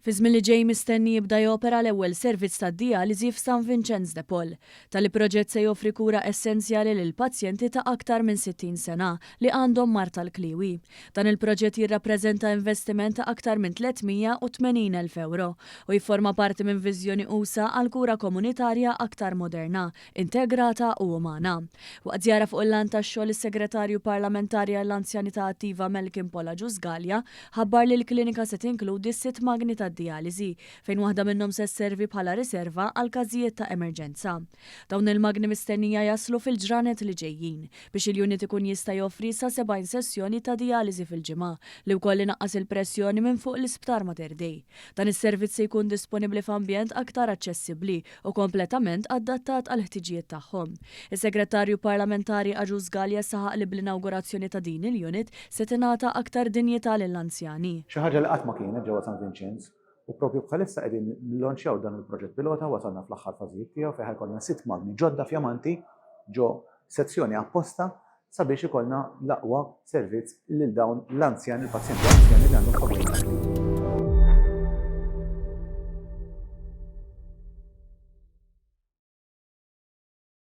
Fi żmien li ġej mistenni jibda jopera l-ewwel servizz tad-dijaliżi f'San Vinċenz de Paul. Tali proġett se joffri kura essenzjali lil pazjenti ta' aktar minn 60 sena li għandhom mard tal-kliewi. Dan il-proġett jirrappreżenta investiment ta' aktar minn 380,000 ewro u jifforma parti minn viżjoni usa' għal kura komunitarja aktar moderna, integrata u umana. Waqt żjara fuq il-lant tax-xogħol is-Segretarju Parlamentari għall-Anzjanità Attiva Malcolm Paul Agius Galea ħabbar li l-klinika se tinkludi sitt magni tad-dijaliżi fejn waħda minnhom se sservi bħala riserva għal każijiet ta' emerġenza. Dawn il-magni mistennija jaslu fil-ġranet li ġejjin biex il-unit ikun jista' joffri sa 70 sessjoni ta' dijaliżi fil-ġimgħa li wkoll inaqqas il-pressjoni minn fuq l-Isptar Mater Dei. Dan is-servizz se jkun disponibbli f'ambjent aktar aċċessibbli u kompletament adattat għall-ħtiġijiet tagħhom. Is-Segretarju Parlamentari Agius Galea saħaq li bl-inawgurazzjoni ta' din il-unit se tingħata aktar dinjità lill-anzjani. Xi ħaġa li qatt ma kienet ġewwa San Vinċenz u propju bħalissa qegħdin nillonċjaw dan il-proġett pilota, wasalna fl-aħħar fażijiet tiegħu fejn ħa jkollna sitt magni ġodda fjamanti ġo sezzjoni apposta sabiex ikollna l-aqwa servizz lil dawn l-anzjani, il-pazjenti anzjani li għandhom problemi.